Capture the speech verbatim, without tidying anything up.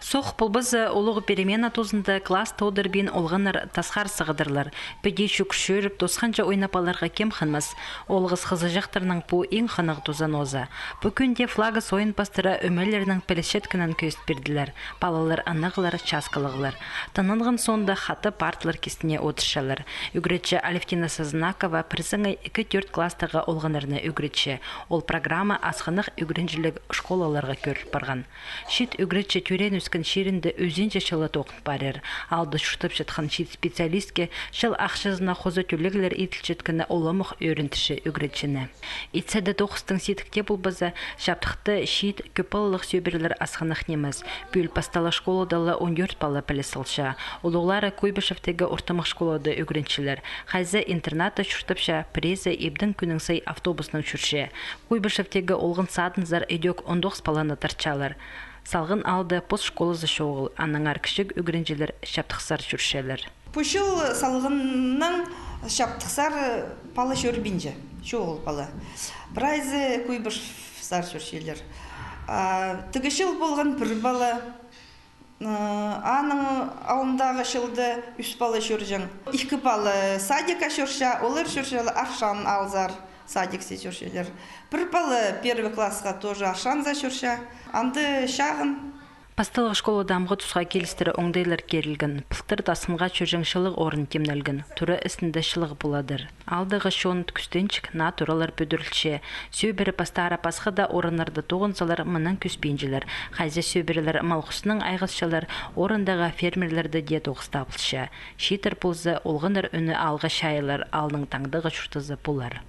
Сох полбаза, улуғ перемена тузында класста одырбин олғаннар тасхар сығдырлар. Піди чӱгӱр чӧріп, тосханҷа ойнап аларға кем хынмас. Олғыс хызыҷахтарның пу иң хынығ тузан оза. Пу кӱнде флагыс ойын пастыра ӧмелернің пілісчеткенін кӧзіт пирділер. Палалар аннағлар, часкалығлар. Тынанған соонда хатап парталар кистіне одырчалар. Ӱгретчі Алевтина Сазнакова пір саңай ікі-тӧрт класстағы олғаннарны ӱгретче. Ол программа асхынах ӱгренҷіліг школаларға кӧріл парған. Чиит ӱгретчі тӧреен-ӧскен чирінде ӱзінҷе чылы тоғын парир. Аалда чуртапчатхан чиит специалистке чыл ахчазына хоза тӧлеглер иділчеткені уламох ӧріндірче ӱгретчіні. Итсе дее тоғыстың сидікте полбаза, чаптыхта чиит кӧп палалығ сӧбірелер асхынах нимес. Пӱӱл пасталығ школада ла он тӧрт пала піліс алча. Улуғлары Куйбышевтегі ортымах школада ӱгренчелер. Хайзы интернатта чуртапча, пірезі ибдең кӱннің сай автобуснаң чӧрче. Куйбышевтегі олған садынзар идӧк он тоғыс паланы тартчалар. Салған аалда пос школазы чоғыл, аннаңар кічіг ӱгренҷілер чаптыхсар чӧрчелер. Пу чыл салғаннаң чаптыхсар пала чӧрбинче, чоғыл пала. Прайзы Куйбышевсар чӧрчелер. А тігі чыл полған пір пала. Аның алнындағы чылда ӱс пала чӧрҷең. Ікі пала садикка чӧрче, олар чӧрчелер Аршан аалзар, садиксе чӧрчелер. Пір пала первый классха тоже Аршанзар чӧрче. Анда чағын. Пасталығ школада амғы тусха килістіре оңдайлар кирілген. Пылтыр тасхынға чӧрҷең чылығ орын тимнелген. Тура істінде чылығ поладыр. Аалдағы чон кӱстенҷік, наа туралар пӱдірілче. Сӧбіре пастары пасха даа орыннарда тоғынзалар, мынаң кӱспинчелер. Хайзы сӧбірелер мал хуснаң айғасчалар, орындағы фермерлерде дее тоғыс табылча. Чииттер полза, олғаннар ӱні аалға чайылар, аалның таңдағы чуртазы полар.